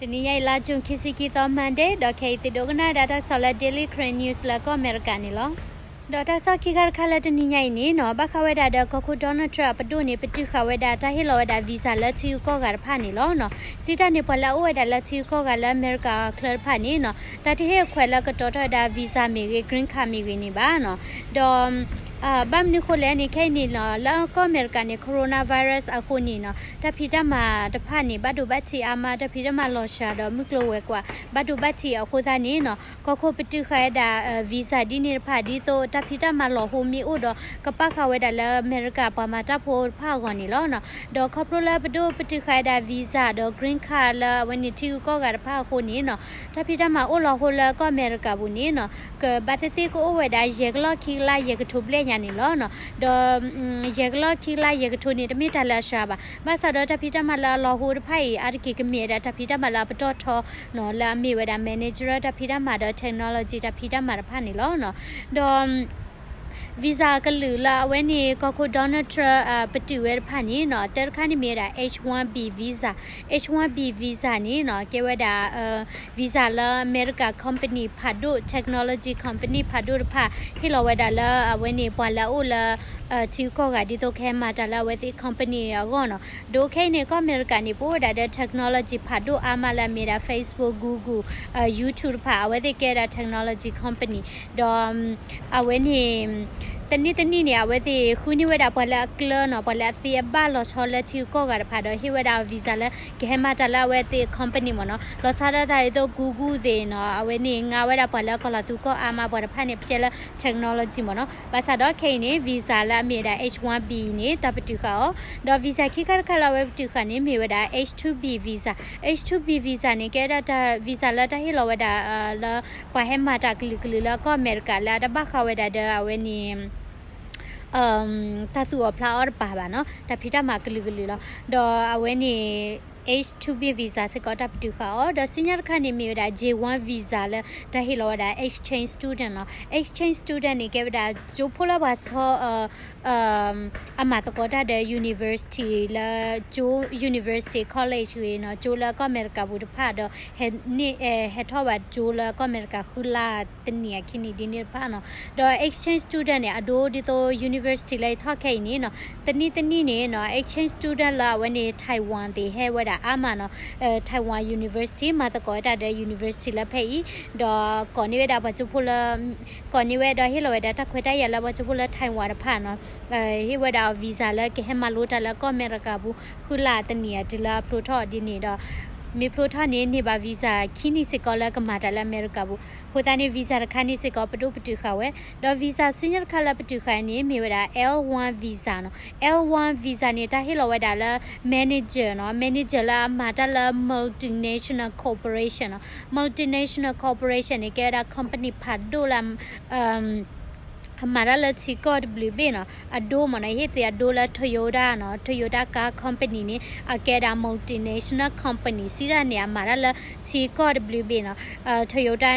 တနံၤညါအံၤ လါယူၤ ခံဆံခံသီ Monday ဒီးခဲအံၤသုဒိကနၣ်ဝဲဒၣ်တၢ်ကစီၣ်လၢ Daily Karen News လၢကီၢ်အမဲရကၤန့ၣ်လီၤ. ဒီးတၢ်ကစီၣ်ခံခါတခါလၢတနံၤညါအံၤန့ၣ်နီၤ ဘၣ်ဃးဝဲဒၣ်ဒီးကီၢ်ခိၣ် Donald Trump အပဒိၣ်န့ၣ် ပတုာ်ဃာ်ဝဲဒၣ်တၢ်ဟ့ၣ်လီၤဝဲဒၣ် visa လၢထံဂုၤကီၢ်ဂၤတဖၣ်န့ၣ်လီၤနီၤ. စံးတၢ်န့ၣ် ပှၤလၢအအိၣ်ဝဲဒၣ်လၢထံဂုၤကီၢ်ဂၤလၢအမဲရကၤအချၢတဖၣ်န့ၣ်နီၤ တၢ်တဟ့ၣ်အခွဲးလၢကတီၤထီၣ်ဝဲဒၣ် visa မ့ၢ်ဂ့ၤ green card မ့ၢ်ဂ့ၤန့ၣ်ဘၣ်နီၤ. ဒီး ဘၣ်မနုၤဃိလဲၣ်န့ၣ် ခဲအံၤန့ၣ်နီၤ လၢကီၢ်အမဲရကၤန့ၣ် coronavirus အဃိန့ၣ်နီၤ တၢ်ဖံးတၢ်မၤတဖၣ်န့ၣ် ဘၣ်ဒိဘၣ်ထံးအါမး တၢ်ဖံးတၢ်မၤလီၤစှၤဒီးမုၢ်ကျိၤဝဲၤကွာ် ဘၣ်ဒိဘၣ်ထံးအဃိသတးန့ၣ်နီၤ ကီၢ်ခိၣ်ပတုာ်ဃာ်ဝဲဒၣ် visa ဒ်န့ၣ်တဖၣ် ဒ်သိးတၢ်ဖံးတၢ်မၤလီၤဟိမ့ၢ်အိၣ်ဒီး ကပာ်ဃာ်ဝဲဒၣ်လၢအမဲရကၤပှၤမၤတၢ်ဖိတဖၣ်အဂီၢ်န့ၣ်လီၤနီၤ. ဒီးခီဖျိလၢပဒိၣ်ပတုာ်ဃာ်ဝဲဒၣ် visa ဒီး green card လၢအဝဲန့ၣ်ထံဂုၤကီၢ်ဂၤတဖၣ်အဃိန့ၣ်နီၤ တၢ်ဖံးတၢ်မၤအိၣ်လီၤဟိလၢကီၢ်အမဲရကၤပူၤန့ၣ်နီၤ ကဘၣ်သ့ၣ်သ့ၣ်ကအိၣ်ဝဲဒၣ် ယဲၢ်ကလီၢ်ခံကလးယဲၢ်ကထိဘျဲၣ်ညါန့ၣ်လီၤနီၤ. ဒီး ယဲၢ်ကလီၢ်ခံကလးယဲၢ်ကထိန့ၣ် တမ့ၢ်တၢ်လၢအစှၤဘၣ်. ဘၣ်ဆၣ်ဒီးတၢ်ဖံးတၢ်မၤလၢအလီၤဟိတဖၣ်အံၤ အါတက့ၢ်ကမ့ၢ်ဝဲဒၣ်တၢ်ဖံးတၢ်မၤလၢအပတီၢ်ထီနီၤ လၢအမ့ၢ်ဝဲဒၣ် manager တၢ်ဖံးတၢ်မၤဒီး technology တၢ်ဖံးတၢ်မၤတဖၣ်န့ၣ်လီၤနီၤ. ဒီး visa ကလုာ်လၢအဝဲန့ၣ် ကီၢ်ခိၣ် Donald Trump ပတုာ်ဝဲတဖၣ်န့ၣ်နီၤ တၢတခါန့ၣ်မ့ၢ်ဝဲဒၣ် H one B visa, H one B visa န့ၣ်နီၤ ကဲဝဲဒၣ် visa လၢအမဲရကၤ company ဖးဒိၣ် technology company ဖးဒိၣ်တဖၣ် ဟ့ၣ်လီၤဝဲဒၣ်လၢအဝဲန့ၣ် ပှၤလၢအအိၣ်လၢ ထံဂုၤကီၢ်ဂၤဒ်သိးကဟဲမၤတၢ်လၢအဝဲသ့ၣ် company အဂီၢ်နီၤ. ဒီးခဲအံၤန့ၣ် ကီၢ်အမဲရကၤန့ၣ် ပအိၣ်ဝဲဒၣ်ဒီး technology ဖးဒိၣ်အါမးလၢအမ့ၢ်ဒၣ် Facebook, Google, YouTube တဖၣ် အဝဲသ့ၣ်ကဲဒၣ် technology company ဒီး အဝဲန့ၣ် တနံၣ်တနံၣ်န့ၣ် အဝဲသ့ၣ်ဃုန့ၢ်ဝဲဒၣ်ပှၤလၢအကျၢၤနီၤ ပှၤလၢအသ့အဘၣ်လီၤဆီလၢထံဂုၤကီၢ်ဂၤတဖၣ်ဒီး ဟ့ၣ်ဝဲဒၣ် visa လၢကဟဲမၤတၢ်လၢအဝဲသ့ၣ် company မ့ၢ်နီၤ. လီၤဆီဒၣ်တၢ်ဒ်သိး Google သ့ၣ်နီၤ အဝဲန့ၣ် ငါဝဲဒၣ်ပှၤလၢကီၤလီၤသူကီၢ်အါမး ပှၤတဖၣ်န့ၣ် ပျဲလၢ technology မ့ၢ်နီၤ. ဘၣ်ဆၣ်ဒီးခဲအံၤန့ၣ် visa လၢအမ့ၢ်ဝဲဒၣ် H one B န့ၣ် တၢ်ပတုာ်ဃာ်အီၤ ဒီး visa ခံခါတခါလၢအဝဲပတုာ်ဃာ်န့ၣ် မ့ၢ်ဝဲဒၣ် H two B visa, H two B visa န့ၣ် ကဲဝဲဒၣ်တၢ် visa လၢတၢ်ဟ့ၣ်လီၤဝဲဒၣ် လၢပှၤဟဲမၤတၢ်ကလုာ်ကလုာ်လၢကီၢ်အမဲရကၤလၢအတဘၣ်ဃးဝဲဒၣ်ဒီးအဝဲန့ၣ် တၢ်သူၣ်အီၣ်ဖျးအီၣ်တပၤဘၣ်နီၤ တၢ်ဖံးတၢ်မၤကလုာ်ကလုာ်လီၤ. ဒီးအဝဲန့ၣ် H two B visa စ့ၢ်ကီးတၢ်ပတုာ်ဃာ်အီၤ ဒီးဆူညါတခါန့ၣ်မ့ၢ်ဝဲဒၣ် J one visa လၢတၢ်ဟ့ၣ်လီၤဝဲဒၣ် exchange student နီၤ. Exchange student န့ၣ် ကဲဝဲဒၣ်ကၠိဖိလၢပှၤဆီ အမၤသကိးတၢ်ဒီး university လၢကၠိ university college ဂ့ၤနီၤ ကၠိလၢကီၢ်အမဲရကၤပူၤတဖၣ်ဒီး ဟဲထီၣ်ဘၣ်ကၠိလၢကီၢ်အမဲရကၤဃုလါတနံၣ်အခံနံၣ်ဒ်န့ၣ်တဖၣ်နီၤ. ဒီး exchange student န့ၣ် အဒိဒ်သိး university လၢယထီၣ်ခဲအံၤန့ၣ်နီၤ တနံၣ်တနံၣ်န့ၣ်နီၤ exchange student လၢအဝဲန့ၣ် Taiwan သ့ၣ်ဟဲဝဲဒၣ်အါမးနီၤ Taiwan University မၤသကိးဝဲတၢ်ဒီး university လၢဖဲအံၤ ဒီးကိးန့ၢ်ဝဲဒၣ်ပှၤကၠိဖိလၢ ကိးန့ၢ်ဝဲဒီးဟ့ၣ်လီၤဝဲဒၣ်တၢ်ခွဲးတၢ်ယာ်လၢပှၤကၠိဖိလၢ Taiwan တဖၣ်နီၤ ဟ့ၣ်ဝဲဒၣ်အီၤ visa လၢကဟဲမၤလိတၢ်လၢကီၢ်အမဲရကၤပူၤ ဃုလါတနံၣ်အတုၤလၢအဖျိထီၣ်ဒ်န့ၣ်ဒီး မ့ၢ်ဖျိထီၣ်န့ၣ် န့ၢ်ဘၣ် visa ခံနံၣ်စ့ၢ်ကီးလၢကမၤတၢ်လၢအမဲရကၤပူၤ အဃိသတးန့ၣ် visa တခါန့ၣ်စ့ၢ်ကီး ပဒိၣ်ပတုာ်ဃာ်ဝဲ ဒီး visa ဆူညါတခါလၢပတုာ်ဃာ်န့ၣ် မ့ၢ်ဝဲဒၣ် L one visa နီၤ. L one visa န့ၣ် တၢ်ဟ့ၣ်လီၤဝဲဒၣ်လၢ manager နီၤ manager လၢအမၤတၢ်လၢ multinational corporation နီၤ. Multinational corporation န့ၣ် ကဲဝဲဒၣ် company ဖးဒိၣ်လၢ အမၤတၢ်လၢထံကီၢ်တဘျုးဘ့ၣ်နီၤ အဒိမ့ၢ်နီၤ ဟ့ၣ်သ့ၣ်အဒိလၢ Toyota နီၤ Toyota car company န့ၣ် အကဲဒၣ် multinational company စံးတၢ်န့ၣ် အမၤတၢ်လၢထံကီၢ်တဘျုးဘ့ၣ်နီၤ Toyota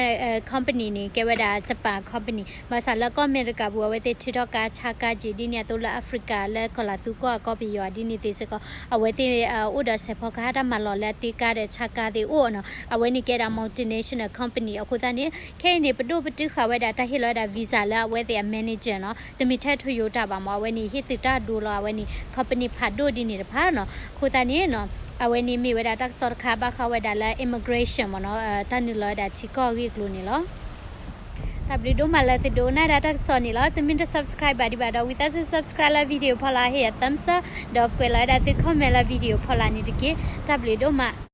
company န့ၣ် ကဲဝဲဒၣ် Japan company ဘၣ်ဆၣ်လၢကီၢ်အမဲရကၤပူၤ အဝဲသ့ၣ်ထုးထီၣ်ကါဆါကါက့ၤဒ်န့ၣ်အသိးလၢ Africa လၢကီၤလၤသူကီၢ်အကီၢ်ပယီၤဒ်န့ၣ်သ့ၣ်စ့ၢ်ကီး အဝဲသ့ၣ်အိၣ်ဒီးစဲးဖီကဟၣ်တၢ်မၤလီၢ်လၢအတ့ကါဒီးဆါကါသ့ၣ်အိၣ်နီၤ အဝဲန့ၣ်ကဲဒၣ် multinational company အဃိသတးန့ၣ် ခဲအံၤန့ၣ် ပဒိၣ်ပတုာ်ဃာ်ဝဲဒၣ်တၢ်ဟ့ၣ်လီၤဝဲဒၣ် visa လၢအဝဲသ့ၣ်အ manager နီၤ တမ့ၢ်ထဲ Toyota ဘၣ်မ့ၢ် အဝဲန့ၣ် ဟ့ၣ်သုးတၢ်ဒိလီၤ အဝဲန့ၣ် company ဖးဒိၣ်ဒ်န့ၣ်တဖၣ်နီၤ အဃိသတးန့ၣ်နီၤ အဝဲန့ၣ်မ့ၢ်ဝဲဒၣ်တၢ်ကစီၣ်တခါဘၣ်ဃးဝဲဒၣ်လၢ immigration မ့ၢ်နီၤ တၢ်နုာ်လီၤဝဲဒၣ်ထံကီၢ်အဂ့ၢ်အကျိၤန့ၣ်လီၤ. တၢ်ဘျုးဒိၣ်မးလၢသုဒိကနၣ်ဝဲဒၣ်တၢ်ကစီၣ်န့ၣ်လီၤ. သုမ့ၢ်တ subscribe ဘၣ်ဒံးဘၣ်ဒီး ဝံသးစူၤ subscribe လၢ video ဖီလာ် ဟ့ၣ်ယၤ thumbs up ဒီးကွဲးလီၤဝဲဒၣ်သု comment လၢ video ဖီလာ်န့ၣ်တက့ၢ်. တၢ်ဘျုးဒိၣ်မး